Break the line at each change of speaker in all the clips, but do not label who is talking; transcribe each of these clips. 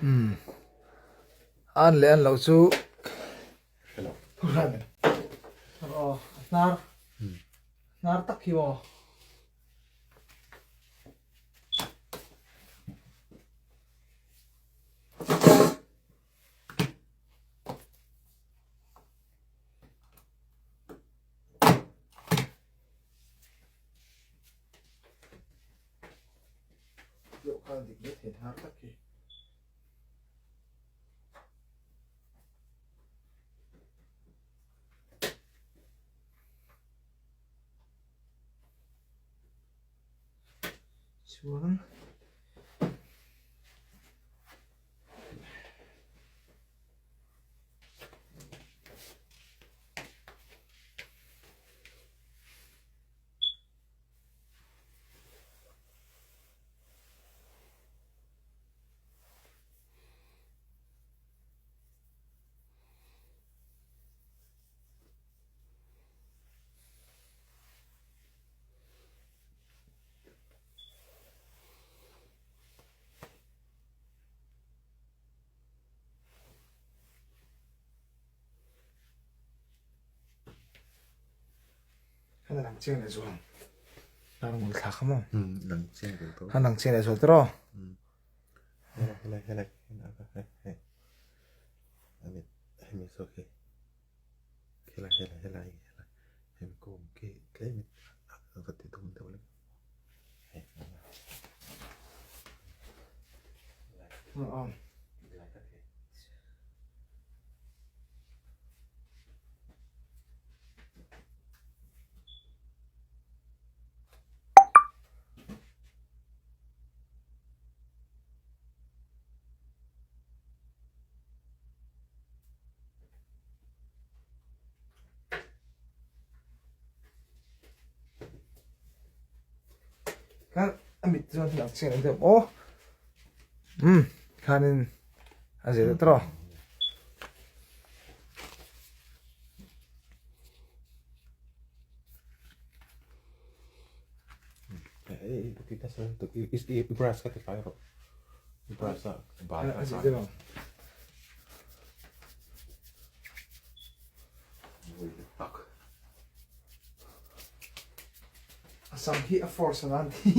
Umm an leh an loh chu thuhran aw a hnar hnar tak hi maw. Deuh khan dik mai thei hnar tak hi. Chuan Khan a lang chiang leh zual ang. Nar ngul thla kha maw?
Hmm, lang chiang leh tawh.
Khan lang chiang leh zual tawh.
Hmm. Helai, helai, helai, helai, helai. Amit, hemi zawk hi. Helai, helai, helai, helai. Hemi kawm khi tlem a va ti dum deuh lek. Hei,
Aw. Khan a mit chuan thil ang chiang deuh aw um khanin a zir deuh tawh
I brush ka ti fai rawh i brush a bal
a zir deuh ang. A sam hi a force a nan ti.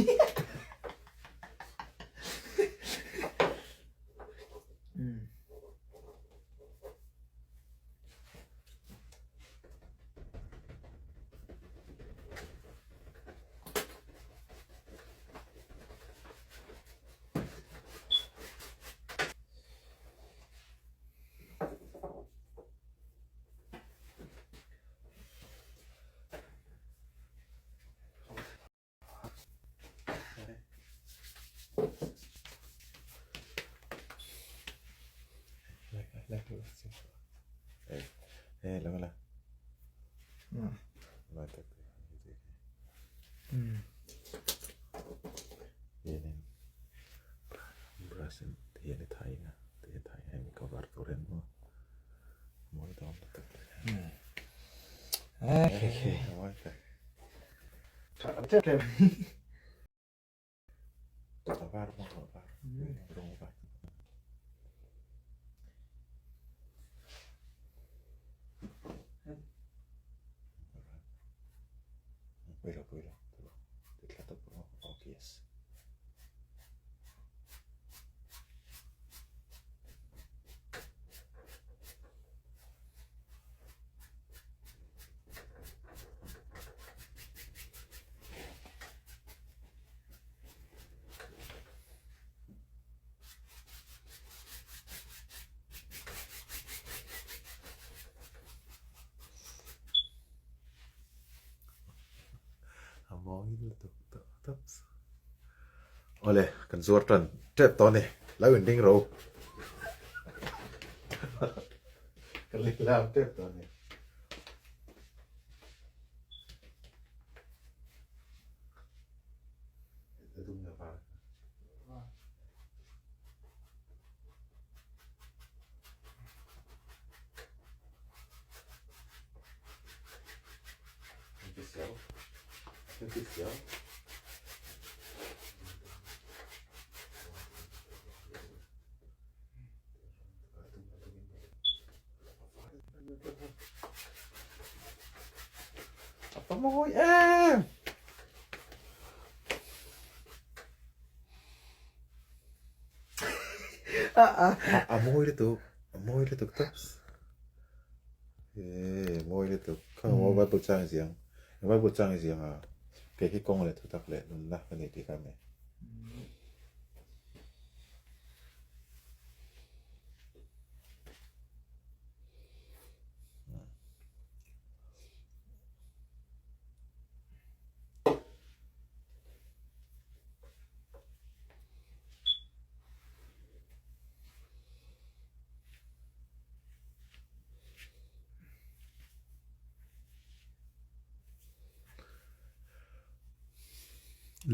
Awle kan zuar tan tep tawh a ni lo in ring ro kan lei lam tep tawh a ni. mawi em! A mawi lutuk, a mawi lutuk tops. Ee, mawi lutuk. Kha maw Bible chang i ziang. Bible chang i ziang a, kei hi kawng leh thutak leh nunna ka ni tih kha a ni.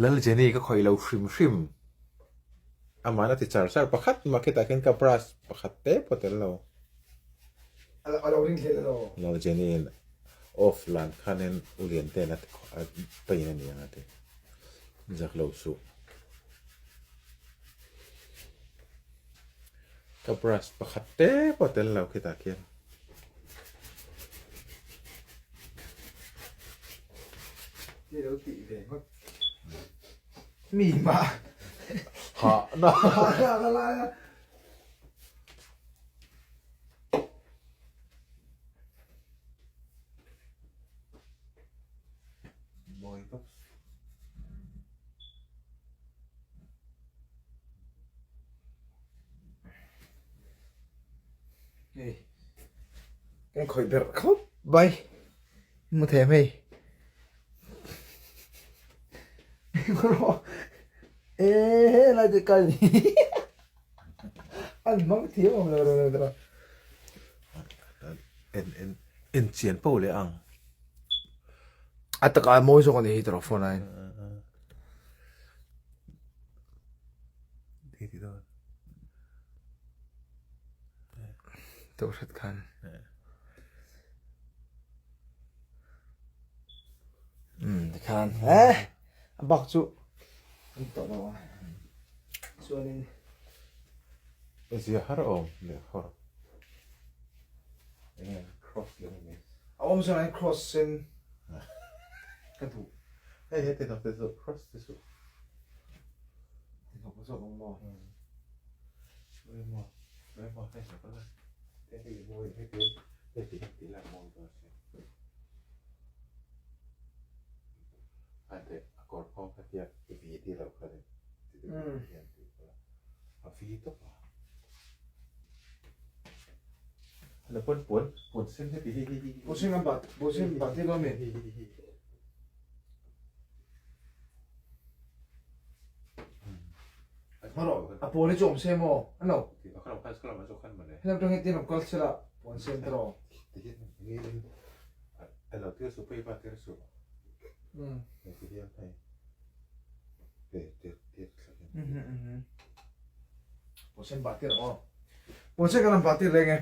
Lal Jenny ka khawih lo hrim hrim. Amah a ti char char pakhat mah khitah khian ka brush pakhat te pawh tel lo.
A lo ring hlel alo.
Lal Jenny in off lan khanin u Lian ten a pain a ni ang a ti. Zak lo suh. Ka brush pakhat te pawh tel lo khitah khian.
Ti lo tih ve ngawt. Mi mah.
Ha na.
Ha na ka lai a.
Mawi tawp.
Hei kan khawih ber khawp mai mu them hei e he lai te kai an hmang thiam awm lo lo lo
en en en chian po leh ang
a taka mawi zawk ani hi tawh phone a
Ti ti dawn.
Deuh hret khan. Um tikhan eh a bak chu an tawh lo a. Chuanin
Zia har awm leh khawr. Enge cross leh ni.
A awm chuan an cross sen ka duh.
Hei he ti hnawk te chu cross te chu.
Hnawk zawk ang maw? Puan sen an bat, puan sen bat hi lawm e. A pawl hi chu awm se maw? An lo. Helam tang hi tin awm kal sela puan sen te rawh. Puan sen bah tir ang aw. Puan sen kan han bah tir reng e.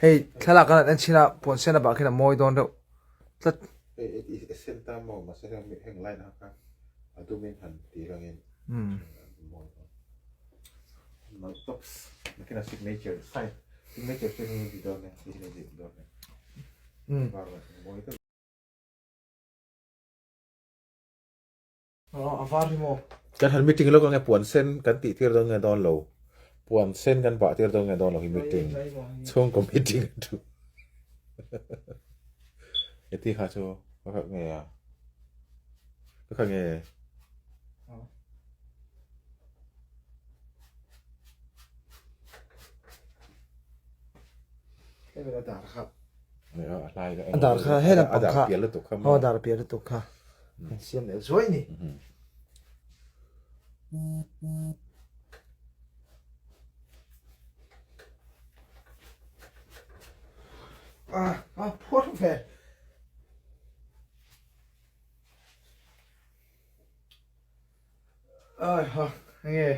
Hei thlalak kan han en chhin a puan sen a bah khian a mawi dawn deuh tlat.
Hei i sen ta maw mahse heng line ah khan a dumin han ti langin tops nakin a signature sign signature chu heng ti dawn e ti hi ti dawn e mawi tak
a var hi maw
kan han meeting lawk ange puan sen kan tih tir dawn nge dawn lo puan sen kan bah tir dawn nge dawn lo hi meeting chhungkaw meeting a thu heti kha chu ka khalh nge a ka khalh nge
A dar kha he lampang kha aw a dar pial lutuk kha an siam leh zuai a ni. A phuar ve. Ai ha enge.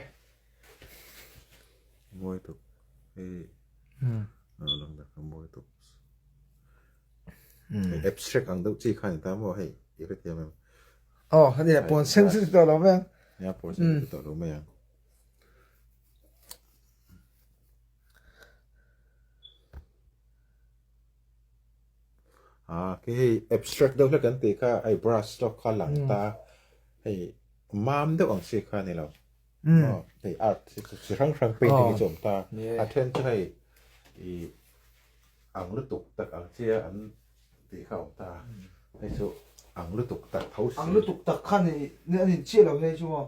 Mawi tuk hei lang dak a mawi tuk abstract ang deuh chi kha ni ta maw hei i hrethiam em
aw hei a puan sen chu tawh lo mai ang
nia puan sen chu tawh lo mai ang Ah khi hei abstract deuh hlek an tih kha hei brush stroke kha lang ta hei mam deuh ang chi kha a ni lo maw hei art chi hrang hrang painting hi chu awm ta a then chu hei ih ang lutuk tak ang chia an tih kha awm ta hei chu ang lutuk tak tho si
ang lutuk tak kha ni a ni chiah lo hei chu maw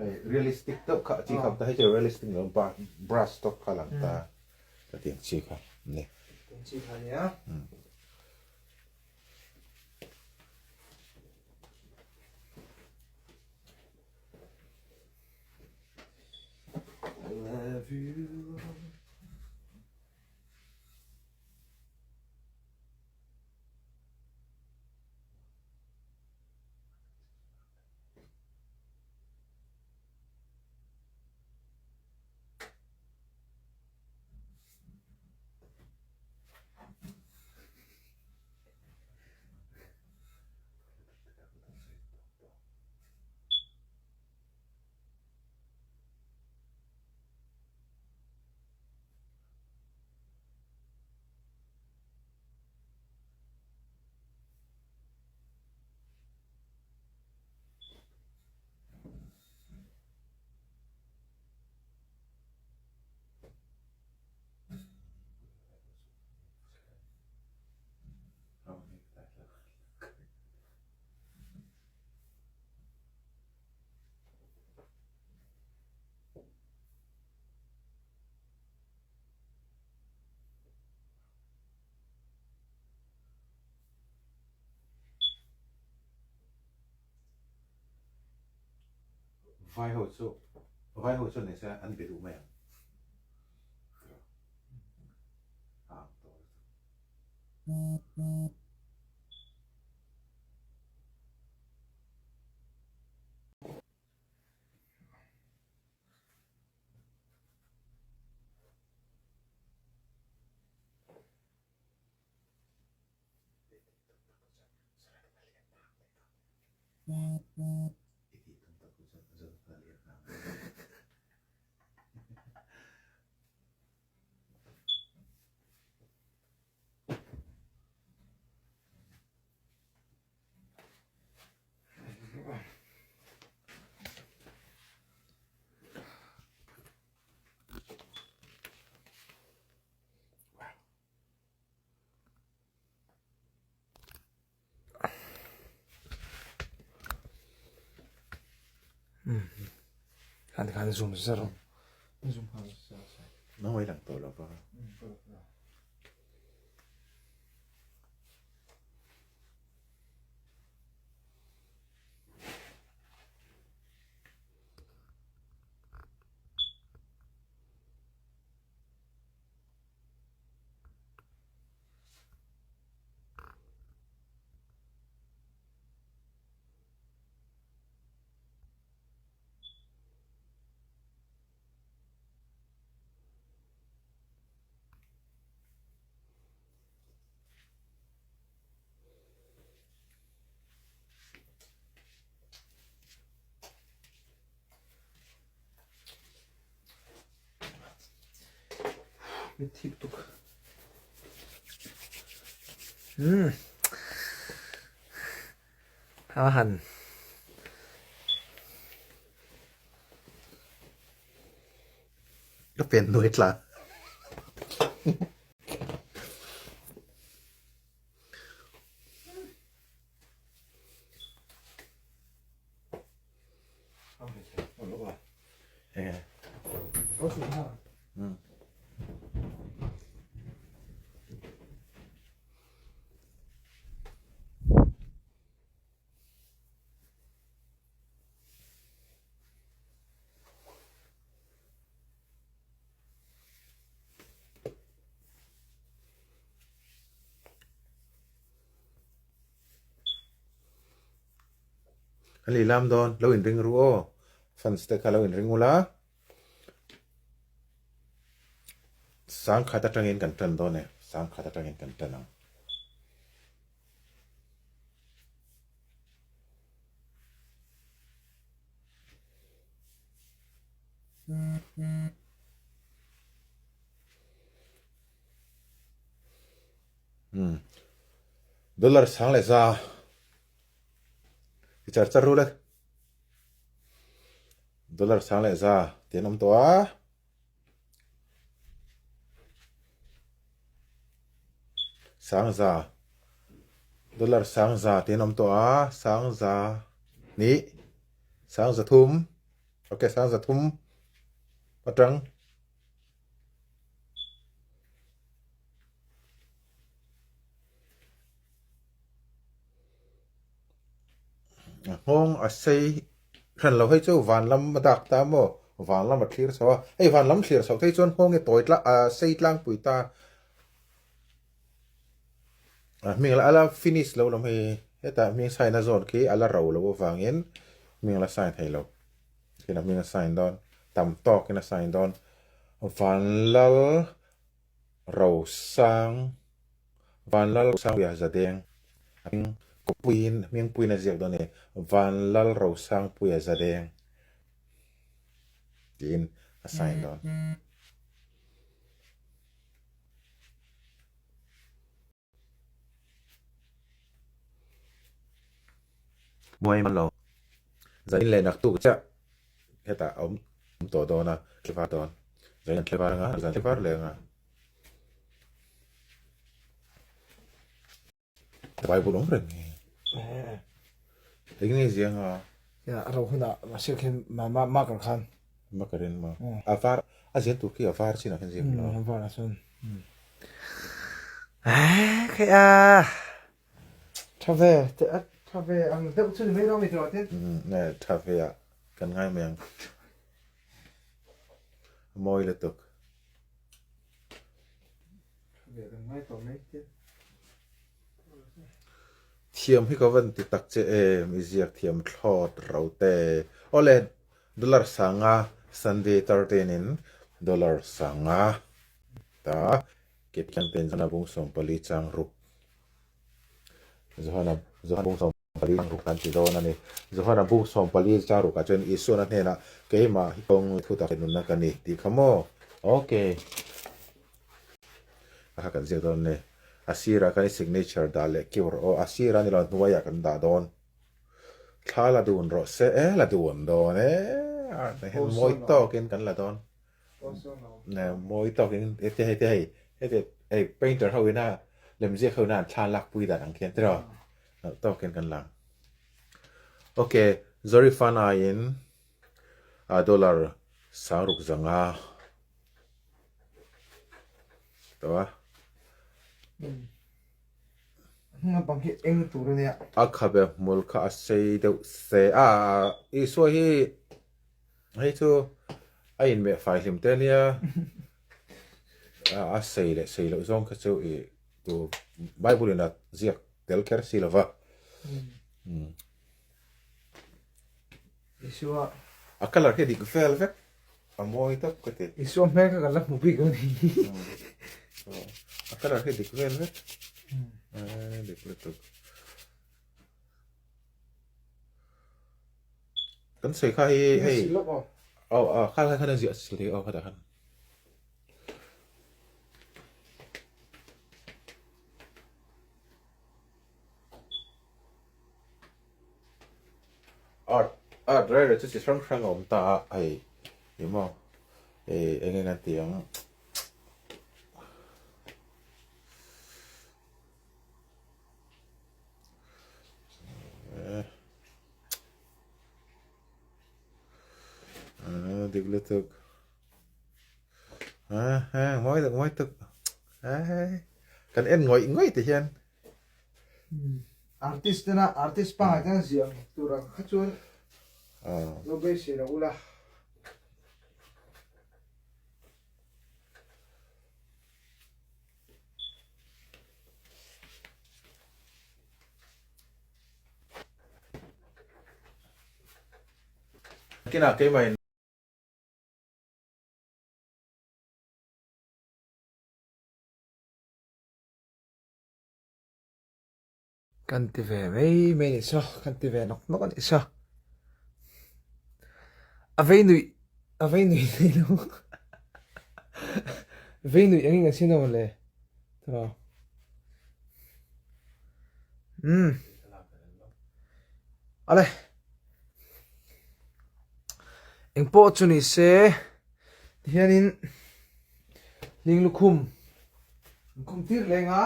hei realistic deuh kha chi kha awm ta hei chu realistic ni lo brush stroke kha lang ta. Ka tiang chi kha ni.
Tiang chi kha nia. I love you.
Vai ho chu vai ho chu ni se an be duh mai ang.
Khan khan zoom zar zoom khan
Nang wai lang tawh lo va.
Mit thip tuk. A han.
Ka pen nuai tla. Kan lei lam dawn lo in ring ru aw fans te kha lo in ring ula sangkhat atangin kan tan dawn e sangkhat atangin kan tan ang. Dollar sang leh za ti char char ru le. Dollar sang leh za ti an awm tawh a. Sang za dollar sang za ti an awm tawh a sang za hnih sang za thum ok sang za thum atang A nghawng a sei hran lo hei chu van lam a dak ta maw van lam a thlir chho a hei van lam thlir chhoh phei chuan nghawng hi tawi tlang ah sei tlangpui ta a hming a la finish lo lam hei hetah hming sign a zawn khi a la ro loh avangin hming a la sign thei lo khin a hming a sign dawn tam tawkin a sign dawn vanlal Rosang Vanlalrosangpuia Zadeng a hming kawpuiin hmingpuiin a ziak dawn a ni Vanlalrosangpuia Zadeng tiin a sign dawn. Muai man lo. Zain leh naktuk chiah hetah a awm tawh dawn a, thlivar dawn. Zain an thlivar anga, zan thlivar leh anga. Bible awm reng hi. Eng nge ziang a?
Ya, a ro hunah mahse khin ma ma marker khan.
Marker in ma. A var a zian tur khi a var chinah khan ziak lo.
A var ah chuan. Khe a tha ve te a tha ve ang deuh chu ni mai lo mi tawh tin.
Ne tha ve a kan ngai mai ang. Mawi lutuk.
Tha ve kan ngai tawh mai tin.
Thiam hi ka van ti tak che em i ziak thiam thlawt ro te. Awle dollar sanga Sunday 13 in dollar sanga ta Ke pian ten Johana bung 14 chang ruk Johana Johana bung 14 chang ruk kan ti dawn a ni. Johana bung 14 chang rukah chuan Isuana hnenah keimah hi kawng leh thutak leh nunna ka ni tih kha maw? Okay. A kha kan ziak dawn a ni. A sirah khan i signature dah leh keuh rawh aw. A sirah ni lo hnuaiah kan dah dawn. Thla la dun rawh se e la dun dawn e. Mawi tawkin kan la dawn. Nè mawi tawkin heti hei te hei heti hei painter ho ina lemziak ho ina an thla lak pui dan ang khian tiraw nalh tawkin kan lang. Ok Zorifan aiin a dollar sangruk zanga tawh a. A khabe hmul kha a sei deuh se a Isua hi Hei chu a inmeh fai hlim te ania a sei leh sei loh zawng kha chu ih tu Bible in a ziak tel kher si lova.
Isua
a colour khi a dik vel vek a mawi tawp ka ti.
Isua hmel kha kan la hmu bik lo ni.
A colour khi a dik vel vek a dik lutuk. Kan sawi kha hi hei aw aw kha kha khan a ziah sil thei aw khatah khan. Art art rare chu chi hrang hrang a awm ta a hei ih maw ih eng nge kan tih ang. Dik lutuk mawi tak mawi tak kan en ngawih ngawih ti hian
artist tena artist pangai tena ziah tur ang kha chuan lo beisei lo ula.
Kinah keimah in.
Kan ti ve mai mai a nih saw, kan ti ve nawk nawk a nih saw. A vei nuih, a vei nuih nei lo. Vei nuih engin kan sin a mawle. Tawh. Umm. Ale. Eng pawh chu ni se tihianin hling lukhum lukhum tir leng a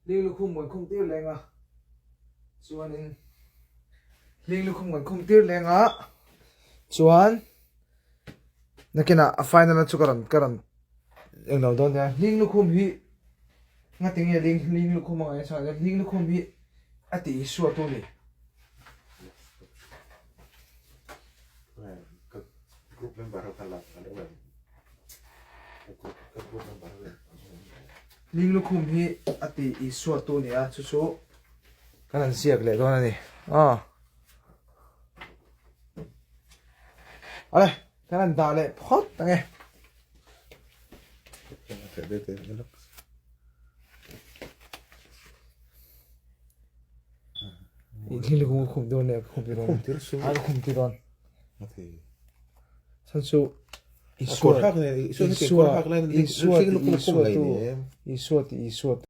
hling lukhum kan khum tir leng a chuanin hling lukhum kan khum tir leng a chuan nakinah a final a chu ka rawn ka rawn Englo dawn nia, hling lukhum hi ngati nge ling hling lukhum a ngaih chhan hian hling lukhum hi a tih Isua tu ni. Hling lukhum hi a tih Isua tu ni a, chu chu kan han ziak leh dawn a ni. Aw. Ale. Kan han dah leh phawt ang e. Thil kung khum dawn leh khum ti dawn. A khum ti dawn. Chan chu Isua Isua Isua ti Isua tu Isua ti Isua tu.